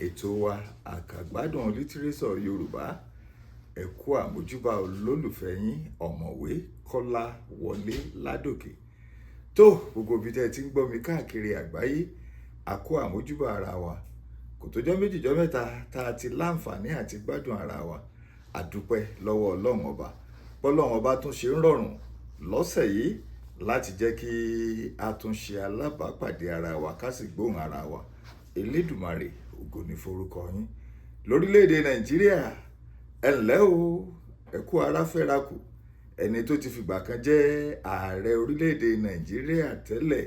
Ètò wa Àkàgbádùn Lítírésọ̀ Yorùbá. Ẹ kú àmójúbà olólùfẹ́ yín, Ọ̀mọ̀wé Kọ́lá Wọlé Ládòkè. Tó gbogbo ibi tẹ́ ẹ ti ń gbọ́ mi káàkiri àgbáyé, a kú àmójúbà ara wa. Kò tó jọ́ méjì jọ́ mẹ́ta tá a ti láǹfààní àti gbádùn ara wa. Àdúpẹ́ lọ́wọ́ Ọlọ́run Ọba. Bọ́lọ́run Ọba tún ṣe ń rọrùn lọ́sẹ̀ yìí láti jẹ́ kí a tún ṣe alábàápàdé ara wa, ká sì gbóhùn ara wa. Elédùmarè, ògo ní forúkọ yín. Lórílẹ̀‐èdè Nàìjíríà, ẹ ǹlẹ́ o, ẹ kú ara fẹ́ra kù. Ẹni tó ti fìgbà kan jẹ́ ààrẹ orílẹ̀‐èdè Nàìjíríà tẹ́lẹ̀,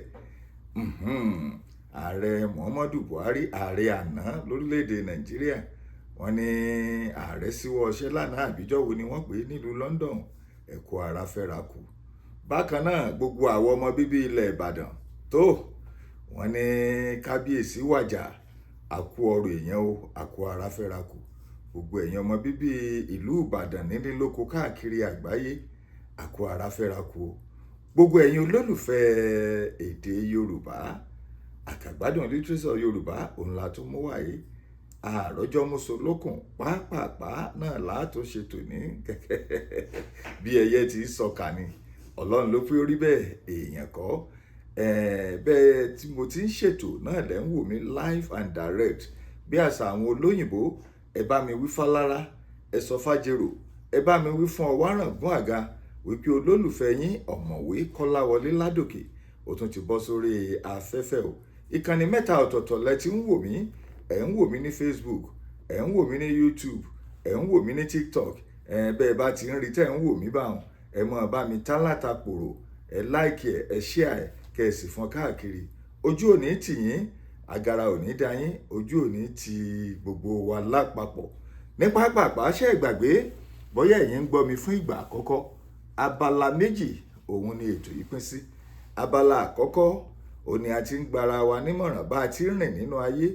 Ààrẹ Muhammadu Buhari, ààrẹ àná lórílẹ̀‐èdè Nàìjíríà, wọ́n ní ààrẹ síwọ́ ọṣẹ́ lánàá àbíjọ́ wo ni wọ́n pè é nílùú London. Ẹ kú ara fẹ́ra kù. Bákan náà, gbogbo àwọn ọmọ bíbí ilẹ̀ Ìbàdàn tó wọ́n ní kábíyèsí wàjà, àkú ọrọ̀ èèyàn o, àkú ara fẹ́ra kù. Gbogbo èèyàn ọmọ bíbí ìlú Ìbàdàn nílé lóko káàkiri àgbáyé, àkú ara fẹ́ra kù o. Gbogbo ẹ̀yin olólùfẹ́ èdè Yorùbá, Àkàgbádùn Lítírésọ̀ Yorùbá òun la tún mú wáyé. Àròjọ mùsùlùkùn pápápá náà látò ṣe tòní bí ẹyẹ ti sọkà ni. Ọlọ́run ló pé ó rí bẹ́ẹ̀, èèyàn kọ́. Bẹ́ẹ̀ tí mo ti ń ṣètò náà lẹ́ ń wò mí live and direct bí àṣà àwọn olóyìnbó. Ẹ bá mi wí fálára, ẹ sọ fájèrò, ẹ bá mi wí fún Ọwárangún àga wípé olólùfẹ́ yín, Ọ̀mọ̀wé Kọ́láwọlé Ládòkè, ó tún ti bọ́ sórí afẹ́fẹ́ o. Ìkànnì mẹ́ta ọ̀tọ̀ọ̀tọ̀ lẹ ti ń wò mí. Ẹ̀ ń wò mí ní Facebook, ẹ̀ ń wò mí ní YouTube, ẹ̀ ń wò mí ní TikTok. Ẹ̀ bẹ́ẹ̀ bá ti ń rí tẹ́ ń wò mí báwọn, ẹ mọ̀ bá mi tálàtà pòrò, ẹ like ẹ, ẹ share ẹ, kẹ́ ẹ sì fọ́n káàkiri. Ojú òní tì yín, agara òní dá yín, ojú òní ti gbogbo wa lápapọ̀. Ní pápápá, ṣe é gbàgbé, bóyá ẹ̀yin ń gbọ́ mi fún ìgbà àkọ́kọ́, abala méjì òun ni ètò yìí pín sí. Abala àkọ́kọ́ òun ni a ti ń gbara wa nímọ̀ràn bá a ti rìn nínú ayé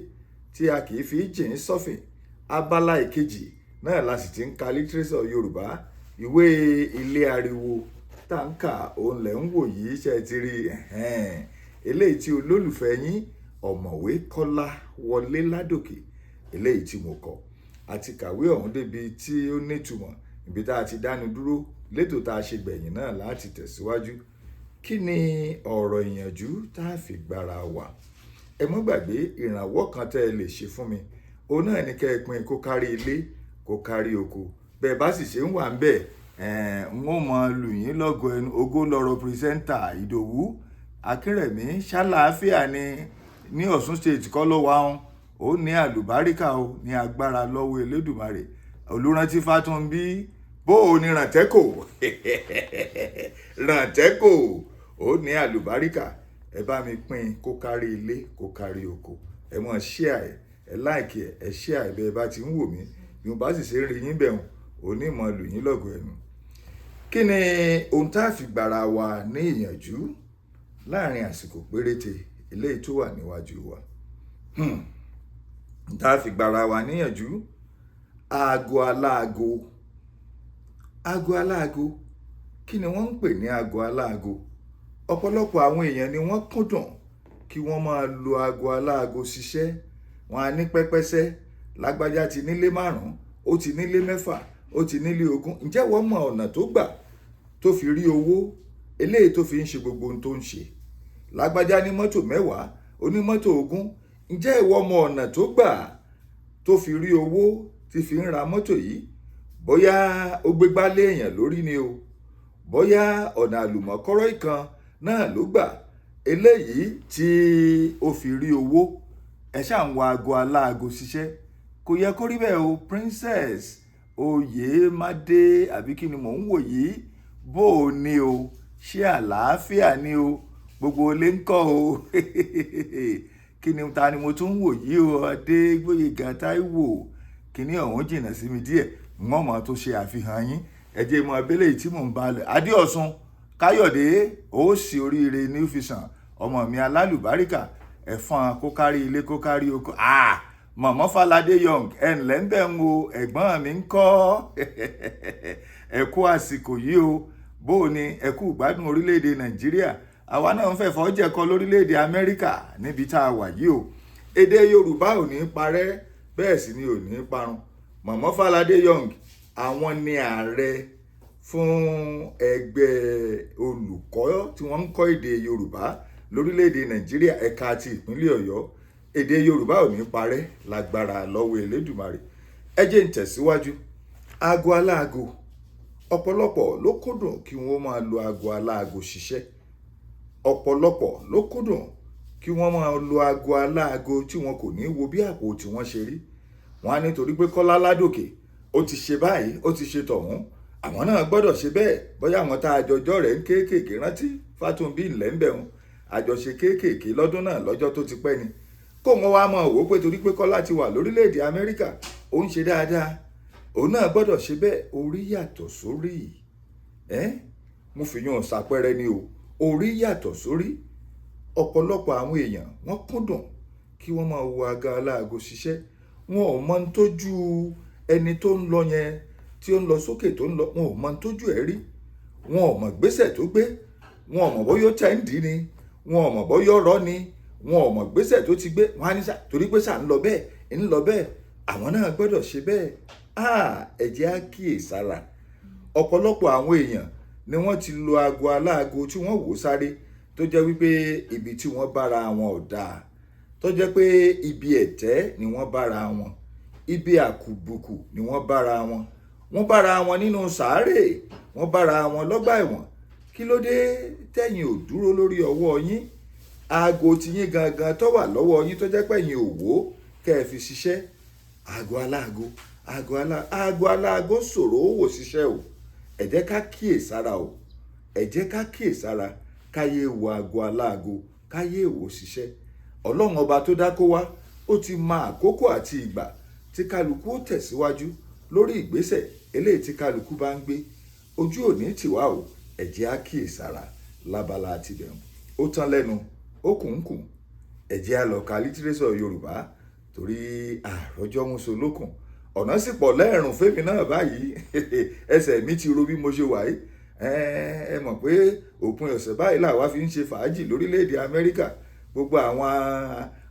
tí a kì í fi jìn sọ́fìn. Abala ìkejì náà la sì ti ń ka lítírésọ̀ Yorùbá. Ìwé Ilé Ariwo tá ń kà òun lẹ̀ ń wò yìí. Ṣe ti rí eléyìí tí olólùfẹ́ yín, Ọ̀mọ̀wé Kọ́lá Wọlé Ládòkè, eléyìí tí mo kọ àti kàwé ọ̀hún débi tí ó nítumọ̀, ibi tá a ti dánu dúró létò tá a ṣe gbẹ̀yìn náà láti tẹ̀síwájú. Kí ni ọ̀rọ̀ ìyànjú tá a fi gbára wa? Ẹ mọ́ gbàgbé, ìrànwọ́ kan tẹ́ ẹ lè ṣe fún mi òun náà ní kẹ́ ẹ pín kó kárí ilé, kó kárí oko. Bẹ́ẹ̀ bá sì ṣe ń wà ń bẹ̀, n ó mọ lù yín lọ́gọ ẹnu. Ògo lọ́rọ̀ presenter Ìdòwú Akínrẹ̀mí, ṣàlàáfíà ni ní Ọ̀ṣun State kọ́ ló wà ń ó ní àlùbáríkà o, ní agbára lọ́wọ́ Elédùmarè. Olùrántí Fátúnbí, bó o ní Ràǹtẹ́kò Ràǹtẹ́kò, ó ní àlùbáríkà. Ẹ bá mi pín kó kárí ilé, kó kárí oko. Ẹ mọ̀ share ẹ, ẹ like ẹ, ẹ share ẹ bẹ́ẹ̀ bá ti ń wò mí. Bí mo bá sì ṣe ń rí yín bẹ̀rùn, onímọ̀ lù yín lọ́gọ̀ ẹnu. Kí ni ohun tá a fi gbára wa ní ìyànjú láàrin àsìkò péréte eléyìí tó wà níwájú wa? Tá a fi gbára wa níyànjú: aago aláago. Aago aláago, kí ni wọ́n ń pè ní aago aláago? Ọ̀pọ̀lọpọ̀ àwọn èèyàn ni wọ́n kúndùn kí wọ́n máa lo aago aláago ṣiṣẹ́. Wọn á ní pẹ́pẹ́sẹ́, lágbájá ti nílé márùn-ún, ó ti nílé mẹ́fà, ó ti nílé 20. Ǹjẹ́ wọ́n mọ ọ̀nà tó gbà tó fi rí owó eléyìí tó fi ń ṣe gbogbo ohun tó ń ṣe? Lágbájá ní mọ́tò 10, onímọ́tò 20. Ǹjẹ́ ìwọ mọ ọ̀nà tó gbà tó fi rí owó tí fi ń ra mọ́tò yìí? Bóyá ó gbégbá lé èèyàn lórí ni o, bóyá ọ̀nà àlùmọ̀kọ́rọ́ ìkan náà ló gbà eléyìí tí ó fi rí owó. Ẹ ṣáà ń wa aago aláago ṣiṣẹ́, kò yẹ kó rí bẹ́ẹ̀ o. Princess Oyèmádé, àbí kí ni mò ń wò yìí? Bó o ní o, ṣé àlàáfíà ni o? Gbogbo ilé ń kọ́ o. Kí ni, ta ni mo tún ń wò yìí o? Adégbóyèga Táíwò, kíní ọ̀hún jìnnà sí mi díẹ̀, wọ́n mọ̀ tó ṣe àfihàn yín. Ẹ jẹ́ mọ abẹ́lé tí mò ń balẹ̀. Adéọ̀sùn Káyọ̀dé, ó sì oríire ní fìsàn, ọmọ mi alálùbáríkà. Ẹ̀fọn kó kárí ilé, kó kárí oko. Mọ̀mọ́ Falade Young, ẹ̀ ǹlẹ́ ń bẹ̀ ń wo ẹ̀gbọ́n mi ń kọ́. Ẹ kú àsìkò yìí o. Bó o ní, ẹ kú ìgbádùn orílẹ̀-èdè Nàìjíríà. Àwa náà ń fẹ̀fọ́ jẹ̀kọ lórílẹ̀-èdè Amẹ́ríkà níbi tá a wà yìí o. Èdè Yorùbá ò ní parẹ́. Bẹ́ẹ̀ sì ni ò ní parun. Mọ̀mọ́ Fáládé Young, àwọn ni ààrẹ fún ẹgbẹ́ olùkọ́ tí wọ́n ń kọ́ èdè Yorùbá lórílẹ̀‐èdè Nàìjíríà, ẹ̀ka ti ìpínlẹ̀ Ọ̀yọ́. Èdè Yorùbá ò ní parẹ́ lágbára lọ́wọ́ Elédùmarè. Ẹ jẹ́ ń tẹ̀síwájú. Aago aláago, ọ̀pọ̀lọpọ̀ ló kúndùn kí wọ́n máa lo aago aláago ṣiṣẹ́. Ọ̀pọ̀lọpọ̀ ló kúndùn kí wọ́n máa lo aago aláago tí wọn kò ní wo bí àpò tí wọ́n ṣe rí. Wọ́n á nítorí pé Kọ́lá Ládòkè ó ti ṣe báyìí, ó ti ṣe tọ̀hún, àwọn náà gbọ́dọ̀ ṣe bẹ́ẹ̀. Bóyá àwọn tá a jọjọ́ rẹ̀ ń kéékèèké rántí Fátúnbí ńlẹ̀ ń bẹ̀rùn àjọṣe kéékèèké lọ́dún náà lọ́jọ́ tó ti pẹ́ ni. Kó wọn wá máa wò ó pé torí pé Kọ́lá ti wà lórílẹ̀‐èdè Amẹ́ríkà, ó ń ṣe dáadáa, òun náà gbọ́dọ̀ ṣe bẹ́ẹ̀. Orí yàtọ̀ sórí. Mo fi yàn ṣàpẹẹrẹ ni o. Orí yàtọ̀ sórí. Ọ̀pọ̀lọpọ̀ àwọn èèyàn wọ́n kúndùn kí wọ́n máa wo aago aláago ṣiṣẹ́. Wọn ò mọ ohun tójú ẹni tó ń lọ yẹn, tí ó ń lọ sókè tó ń lọ, wọn ò mọ ohun tójú ẹ̀ rí. Wọn ò mọ̀ gbésẹ̀ tó gbé. Wọn ò mọ̀ bóyá ó tẹ̀ ń dì ní. Wọn ò mọ̀ bóyá ó rọ́ ni. Wọn ò mọ̀ gbésẹ̀ tó ti gbé. Wọn á ní sá torí pé sà ń lọ bẹ́ẹ̀, ń lọ bẹ́ẹ̀, àwọn náà gbọ́dọ̀ ṣe bẹ́ẹ̀. Ẹ jẹ́ á kíyèsára. Ọ̀pọ̀lọpọ̀ àwọn èèyàn ni wọ́n ti lo aago aláago tí wọ́n wò sáré, tó jẹ́ wípé ibi tí wọ́n bára wọn ò dáa, tó jẹ́ pé ibi ẹ̀tẹ́ ni wọ́n bára wọn, ibi àkùbùkù ni wọ́n bára wọn. Wọ́n bára wọn nínú sàárè, wọ́n bára wọn lọ́gbà ẹ̀wọ̀n. Kí ló dé tẹ̀yin ò dúró lórí ọwọ́ yín? Aago tiyín gangan tó wà lọ́wọ́ yín tó jẹ́ pé ẹ̀yin ò wò ó kẹ́ ẹ fi ṣiṣẹ́. Aago aláago, aago aláago ṣòro ó wò ṣiṣẹ́ o. Ẹ jẹ́ ká kíyèsára o. Ẹ jẹ́ ká kíyèsára, káyé wo aago aláago, káyé wò ṣiṣẹ́. Ọlọ́run ọba tó dá kó wá, ó ti mọ àkókò àti ìgbà tí kálukú ó tẹ̀síwájú lórí ìgbésẹ̀ eléyìí tí kálukú bá ń gbé. Ojú ò ní tì wá o. Ẹ jẹ́ á kíyèsára lábala àti bẹ̀rù. Ó tán lẹ́nu, ó kùn kùn. Ẹ jẹ́ á lọ ka lítírésọ̀ Yorùbá torí àròjọ́ mú so lókun. Ọ̀nà sì pọ̀ lẹ́ẹ̀rùn fẹ́mi náà báyìí. Ẹsẹ̀ mi ti ro bí mo ṣe wà yìí. Ẹ mọ̀ pé òpin ọ̀sẹ̀ báyìí làwa fi ń ṣe fàájì lórílẹ̀‐èdè Amẹ́ríkà. Gbogbo àwọn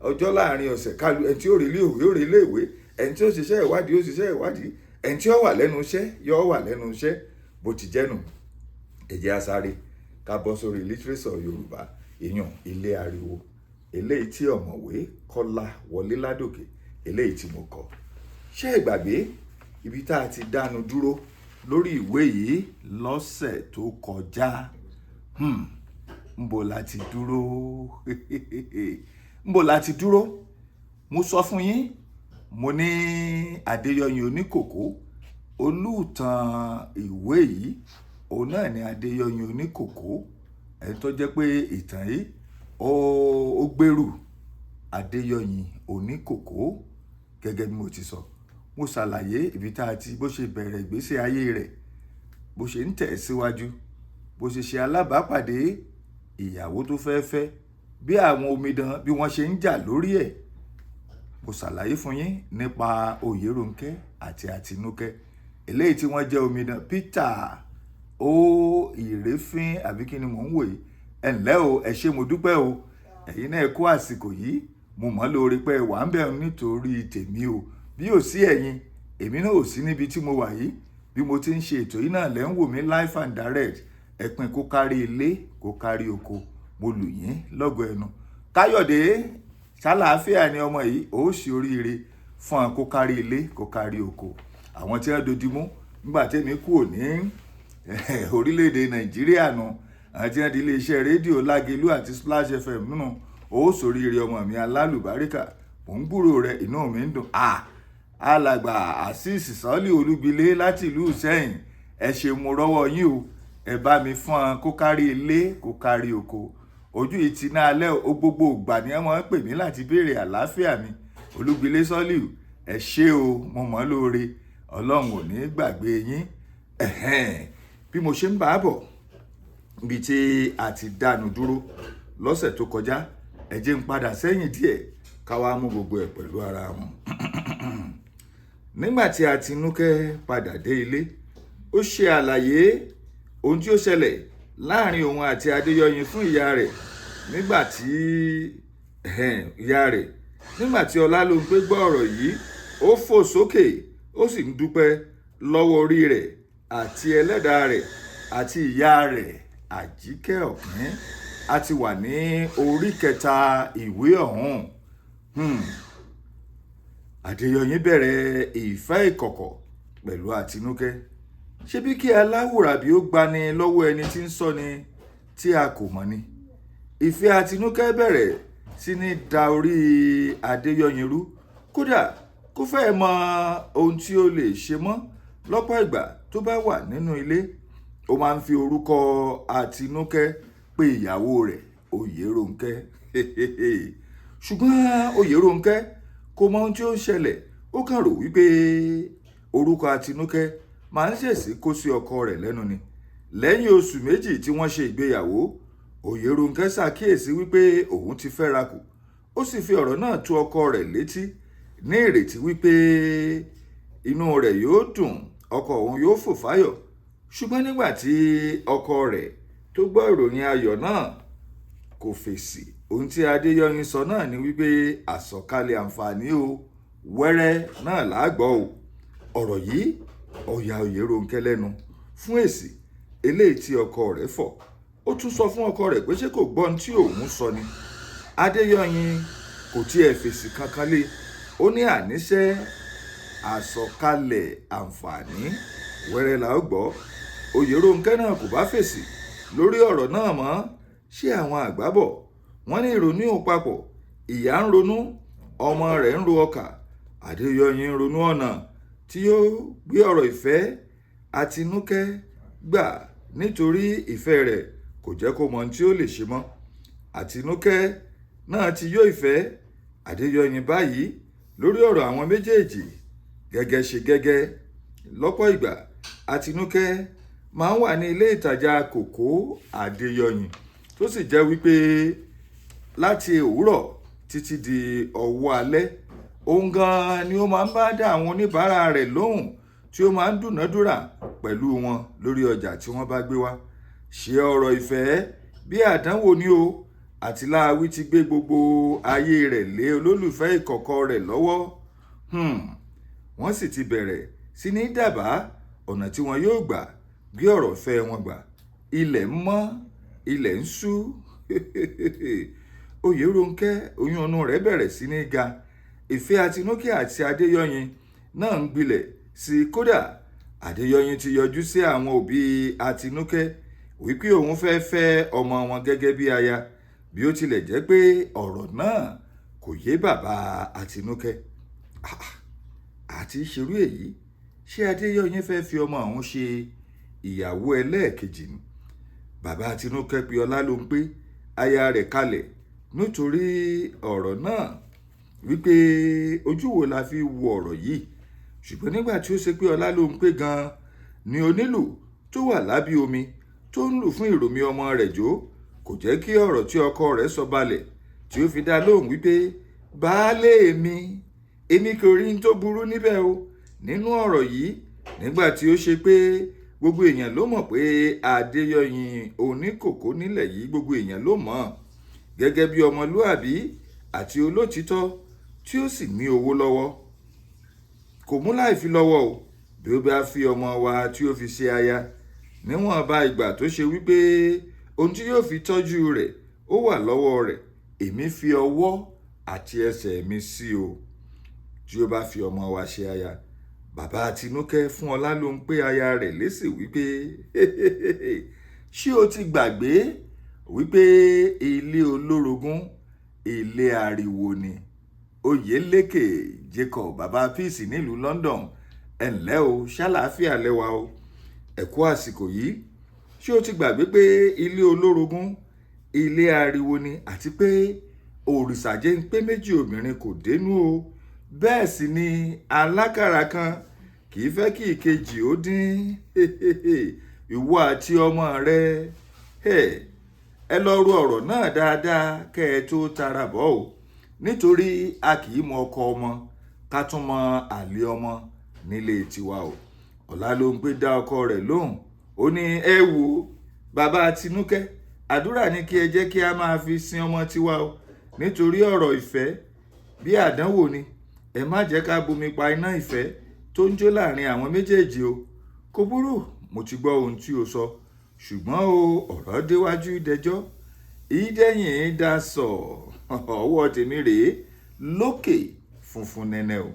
ọjọ́ láàrin ọ̀sẹ̀ kálu, ẹni tí ó rí iléèwé ó rí iléèwé, ẹni tí ó ṣiṣẹ́ ìwádìí ó ṣiṣẹ́ ìwádìí, ẹni tí ó wà lẹ́nu iṣẹ́ yóò wà lẹ́nu iṣẹ́. Bó ti jẹ́nu, ẹ jẹ́ á sáré ká bọ́ sórí lítírésọ̀ Yorùbá, ìyàn Ilé Ariwo, eléyìí tí ọ̀mọ̀wé Kọ́lá Wọlé Ládòkè, eléyìí tí mo kọ. Ṣé ẹ gbàgbé ibi tá a ti dánu dúró lórí ìwé yìí lọ́sẹ̀ tó kọjá? Ńbo la ti dúró? Ńbo la ti dúró? Mo sọ fún yín, mo ní Adéyọyìn Oníkòkó, olùtàn ìwé yìí, òun náà ni Adéyọyìn Oníkòkó, ẹni tó jẹ́ pé ìtàn yìí ó gbèrú Adéyọyìn Oníkòkó. Gẹ́gẹ́ bí mo ti sọ, mo ṣàlàyé ibi tá a ti bó ṣe bẹ̀rẹ̀ ìgbésí ayé rẹ̀, bó ṣe ń tẹ̀ síwájú, bó ṣe ṣe alábàápàdé ìyàwó tó fẹ́ fẹ́, bí àwọn omidan bí wọ́n ṣe ń jà lórí ẹ̀. Mo ṣàlàyé fún yín nípa Oyèrónkẹ́ àti Àtinúkẹ́, eléyìí tí wọ́n jẹ́ omidan Peter ó ìrèfín àbí kí ni mò ń wò yìí. Ẹ ǹlẹ́ o, ẹ ṣé, mo dúpẹ́ o. Ẹ̀yin náà kú àsìkò yìí. Mo mọ̀ lóore pé wà ń bẹ̀ nítorí tèmi o. Bí ò sí ẹ̀yin, èmi náà ò sí níbi tí mo wà yìí. Bí mo ti ń ṣe ètò yìí náà lẹ́ ń wò mí live and direct. Ẹ pín kó kárí ilé, kó kárí oko. Mo lù yín lọ́gọ̀ ẹnu. Káyọ̀dé ṣàlàáfíà ni ọmọ yìí, ó ṣe oríire fún ọ, kó kárí ilé, kó kárí oko. Àwọn tí wọ́n dojú mú nígbà tèmi kúrò ní orílẹ̀-èdè Nàìjíríà nu, àwọn tí wọ́n di iléeṣẹ́ rédíò Lágelú àti Splash FM nínú, ó ṣoríire ọmọ mi alálùbáríkà. Mò ń gbúrò rẹ, inú mi ń dùn. Alàgbà Azeez Sọ́lì Olúgbilé láti ìlú Ìsẹ́yìn, ẹ ṣe, mo rọ́wọ́ yín o. Ẹ bá mi fún ọ kó kárí ilé, kó kárí oko. Ojú yìí ti náà alẹ́ o. Gbogbo ìgbà ni wọ́n máa ń pè mí láti béèrè àlàáfíà mi. Olúgbilé Sọ́lì, ẹ ṣé o, mo mọ̀ ọ́ lóore. Ọlọ́run ò ní gbàgbé yín. Bí mo ṣe ń bá a bọ̀, ibi tí a ti dánu dúró lọ́sẹ̀ tó kọjá, ẹ jẹ́ ń padà sẹ́yìn díẹ̀ ká wá mú gbogbo ẹ̀ pẹ̀lú ara wọn. Nígbà tí Àtinúkẹ́ padà dé ilé, ó ṣe àlàyé ohun tí ó ṣẹlẹ̀ láàrin òun àti Adéyọyìn fún ìyá rẹ̀. Nígbà tí ìyá rẹ̀, nígbà tí Ọlálóńpé gbọ́ ọ̀rọ̀ yìí, ó Ó fò sókè, ó sì ń dúpẹ́ lọ́wọ́ orí rẹ̀ àti ẹlẹ́dàá rẹ̀ àti ìyá rẹ̀ Àjíkẹ́ Ọ̀kín. A ti wà ní orí kẹta ìwé ọ̀hún. Adéyọyìn bẹ̀rẹ̀ ìfẹ́ ìkọ̀kọ̀ pẹ̀lú Àtinúkẹ́. Ṣebí kí aláwùrábí ó gbani lọ́wọ́ ẹni tí ń sọ ni tí a kò mọ̀ ni. Ìfẹ́ Àtinúkẹ́ bẹ̀rẹ̀ sí ní da orí Adéyọyìn rú, kódà kó fẹ́ mọ ohun tí ó lè ṣe mọ́. Lọ́pọ̀ ìgbà tó bá wà nínú ilé, ó máa ń fi orúkọ Àtinúkẹ́ pe ìyàwó rẹ̀ Oyèrónkẹ́. Ṣùgbọ́n Oyèrónkẹ́ kò mọ ohun tí ó ń ṣẹlẹ̀. Ó kàn rò wípé orúkọ Àtinúkẹ́ máa ń ṣèṣì kó sí ọkọ rẹ̀ lẹ́nu ni. Lẹ́yìn oṣù 2 tí wọ́n ṣe ìgbéyàwó, Oyèrónkẹ́ ṣàkíyèsí wípé òun ti fẹ́ra kù. Ó sì fi ọ̀rọ̀ náà tó ọkọ rẹ̀ létí ní ìrètí wípé inú rẹ̀ yóò dùn, ọkọ òun yóò fò fáyọ̀. Ṣùgbọ́n nígbà tí ọkọ rẹ̀ tó gbọ́ ìròyìn ayọ̀ náà kò fèsì. Ohun tí Adéyọyìn sọ náà ni wípé àsọkalẹ̀ àǹfààní o, wẹ́rẹ́ náà làágbọ́ o. Ọ̀rọ̀ yìí ó ya Oyèrónkẹ́ lẹ́nu fún èsì eléyìí tí ọkọ rẹ̀ fọ̀. Ó tún sọ fún ọkọ rẹ̀ pé ṣé kò gbọ́ ohun tí òun sọ ni. Adéyọyìn kò tiẹ̀ fèsì kankan lé. Ó ní àníṣe àsọkalẹ̀ àǹfààní wẹ́rẹ́ là ó gbọ́. Oyèrónkẹ́ náà kò bá fèsì lórí ọ̀rọ̀ náà mọ́. Ṣé àwọn àgbà bọ̀? Wọ́n ní ìrònú ò papọ̀. Ìyá ń ronú, ọmọ rẹ̀ ń ro ọkà. Adéyọyìn ń ronú ọ̀nà tí yóò gbé ọ̀rọ̀ ìfẹ́ Àtinúkẹ́ gbà, nítorí ìfẹ́ rẹ̀ kò jẹ́ kó mọ ohun tí ó lè ṣe mọ́. Àtinúkẹ́ náà ti yó ìfẹ́ Adéyọyìn báyìí lórí ọ̀rọ̀ àwọn méjèèjì. Gẹ́gẹ́ ṣe gẹ́gẹ́, lọ́pọ̀ ìgbà Àtinúkẹ́ máa ń wà ní ilé ìtajà kòkó Adéyọyìn, tó sì jẹ́ wípé láti òwúrọ̀ títí di ọwọ́ alẹ́, òun gan-an ni ó máa ń bá dá àwọn oníbàárà rẹ̀ lóhùn, tí ó máa ń dúnàádúrà pẹ̀lú wọn lórí ọjà tí wọ́n bá gbé wá. Ṣé ọ̀rọ̀ ìfẹ́ bí àdánwò ni o? Àtìláàwí ti gbé gbogbo ayé rẹ̀ lé olólùfẹ́ ìkọ̀kọ̀ rẹ̀ lọ́wọ́. Wọ́n sì ti bẹ̀rẹ̀ sí ní dábàá ọ̀nà tí wọn yóò gbà gbé ọ̀rọ̀ ìfẹ́ wọn gbà. Ilẹ̀ ń mọ́, ilẹ̀ ń ṣú. Oyèrónkẹ́ oyún inú rẹ̀ bẹ̀rẹ̀ sí ní ga. Ìfẹ́ Àtinúkẹ́ àti Adéyọyìn náà ń gbilẹ̀ sí. Kódà Adéyọyìn ti yọjú sí àwọn òbí Àtinúkẹ́ wípé òun fẹ́ fẹ́ ọmọ wọn gẹ́gẹ́ bí aya, bí ó tilẹ̀ jẹ́ pé ọ̀rọ̀ náà kò yé bàbá Àtinúkẹ́. Àti ṣerú èyí, ṣé Adéyọyìn fẹ́ fi ọmọ òun ṣe ìyàwó ẹlẹ́ẹ̀kejì ni? Bàbá Àtinúkẹ́ pe Ọlálóńpé aya rẹ̀ kalẹ̀ nítorí ọ̀rọ̀ náà wípé ojú wo la fi wo ọ̀rọ̀ yìí. Ṣùgbọ́n nígbà tí ó ṣe pé Ọlálóńpé gan-an ni onílù tó wà lábí omi tó ń lù fún ìròmí ọmọ rẹ̀ jó, kò jẹ́ kí ọ̀rọ̀ tí ọkọ rẹ̀ sọ balẹ̀, tí ó fi dá lóhùn wípé baálé mi, èmi kò rí n tó burú níbẹ̀ o nínú ọ̀rọ̀ yìí. Nígbà tí ó ṣe pé gbogbo èèyàn ló mọ̀ pé Adéyọyìn oníkòkó nílẹ̀ yìí, gbogbo èèyàn ló mọ̀ gẹ́gẹ́ bí ọmọlúàbí àti olótìtọ́ tí ó sì ní owó lọ́wọ́. Kò mú láì fi lọ́wọ́ o bí ó bá fi ọmọ wa tí ó fi ṣe aya, níwọ̀nba ìgbà tó ṣe wípé ohun tí yóò fi tọ́jú rẹ̀ ó wà lọ́wọ́ rẹ̀. Èmi fi ọwọ́ àti ẹsẹ̀ mi sí o tí ó bá fi ọmọ wa ṣe aya. Bàbá Àtinúkẹ́ fún Ọlálóńpé aya rẹ̀ lésì wípé ṣé o ti gbàgbé wípé ilé olórogún ilé ariwo ni? Oyèlékè Jacob bàbá Peace nílùú London, ẹ ǹlẹ́ o, ṣàlàáfíà lẹ́wà o, ẹ kú àsìkò yìí. Ṣé o ti gbàgbé pé ilé olórogún ilé ariwo ni, àti pé òrìṣà jẹ́ ń pé méjì obìnrin kò dénú o? Bẹ́ẹ̀ sì ni alákàrà kan kì í fẹ́ kí ìkejì ó dín. Ìwọ àti ọmọ rẹ, ẹ lọ ro ọ̀rọ̀ náà dáadáa kẹ́ ẹ tó tara bọ̀ o, nítorí a kì í mọ ọkọ ọmọ ká tún mọ àlè ọmọ nílé tiwa o. Ọlálóńpé dá ọkọ rẹ̀ lóhùn. Ó ní ẹ wo bàbá Àtinúkẹ́, àdúrà ni kí ẹ jẹ́ kí a máa fi sin ọmọ tiwa o, nítorí ọ̀rọ̀ ìfẹ́ bí àdánwò ni. Ẹ má jẹ́ ká bomi pa iná ìfẹ́ tó ń jó láàrin àwọn méjèèjì o. Kò burú, mo ti gbọ́ ohun tí o sọ, ṣùgbọ́n o, ọ̀rọ̀ déwájú dẹjọ́, ìdẹ́yìn dá sọ. Ọwọ́ tèmi rèé lókè funfun nẹ́nẹ́ o.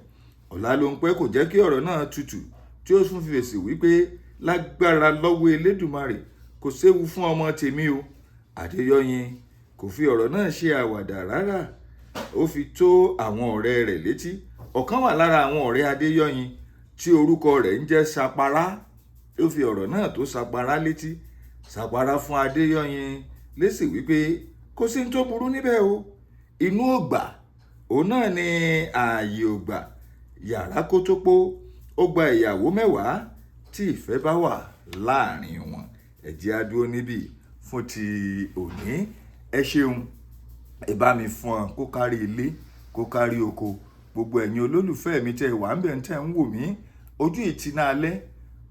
Ọlálóńpẹ́ kò jẹ́ kí ọ̀rọ̀ náà tutù, tí ó tún fi fèsì wípé lágbára lọ́wọ́ Elédùmarè, kò séwu fún ọmọ tèmi o. Adéyọyìn kò fi ọ̀rọ̀ náà ṣe àwàdà rárá, ó fi tó àwọn ọ̀rẹ́ rẹ̀ létí. Ọ̀kan wà lára àwọn ọ̀rẹ́ Adéyọyìn tí orúkọ rẹ̀ ń jẹ́ Sapara. Ó fi ọ̀rọ̀ náà tó Sapara létí. Sapara fún Adéyọyìn lésì wípé kò sí ní tó burú níbẹ̀ o, inú ò gbà, òun náà ni ààyè ò gbà, yàrá kó tó pó, ó gba ìyàwó 10 tí ìfẹ́ bá wà láàrin wọn. Ẹ jẹ́ á dúró níbí fún ti òní. Ẹ ṣeun, ẹ bá mi fún ọ kó kárí ilé, kó kárí oko. Gbogbo ẹ̀yin olólùfẹ́ mi tẹ́ wà ń bẹ̀ tẹ́ ń wò mí, ojú ìtìná alẹ́,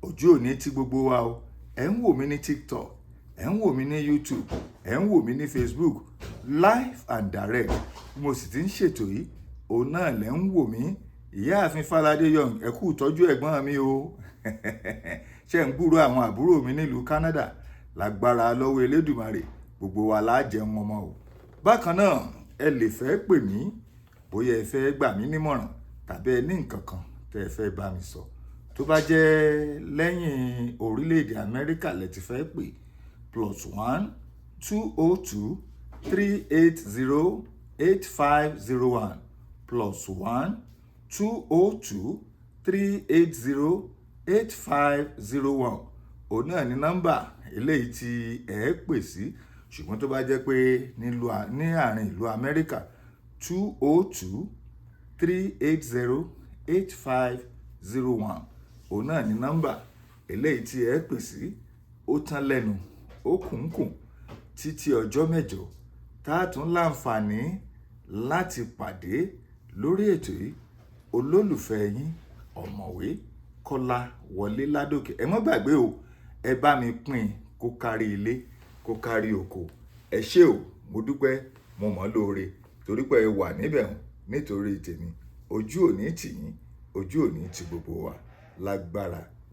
ojú òní ti gbogbo wa o. Ẹ ń wò mí ní TikTok, ẹ ń wò mí ní YouTube, ẹ ń wò mí ní Facebook live and direct. Mo sì ti ń ṣètò yìí, òun náà lẹ ń wò mí. Ìyáàfin Fáládé Young, ẹ kú ìtọ́jú ẹ̀gbọ́n mi o. Ṣé ń gbúrò àwọn àbúrò mi nílùú Canada? Lágbára lọ́wọ́ Elédùmarè, gbogbo wa la jẹun ọmọ o. Bákan náà, ẹ lè fẹ́ pè mí bóyá ẹ fẹ́ gbà mí nímọ̀ràn tàbí ẹ ní nǹkan kan tẹ́ ẹ fẹ́ bá mi sọ. Tó bá jẹ́ lẹ́yìn orílẹ̀-èdè Amẹ́ríkà lẹ ti fẹ́ pè, +1 202 380 8501, +1 202 380 8501, òun náà ní nọ́mbà eléyìí tí ẹ pè sí. Ṣùgbọ́n tó bá jẹ́ pé ní àárín ìlú Amẹ́ríkà, 202 380 8501, òun náà ní nọ́mbà eléyìí tí ẹ pè sí. Ó tán lẹ́nu, ó kùnkùn títí ọjọ́ mẹ́jọ tá a tún láǹfààní láti pàdé lórí ètò yìí. Olólùfẹ́ yín, Ọ̀mọ̀wé Kọ́lá Wọlé Ládòkè. Ẹ má gbàgbé o, ẹ bá mi pín kó kárí ilé, kó kárí oko. Ẹ ṣé o, mo dúpẹ́, mo mọ̀ lóore torí pé ẹ wà níbẹ̀ nítorí tèmi. Ojú òní tì yín, ojú òní ti gbogbo wa lágbára.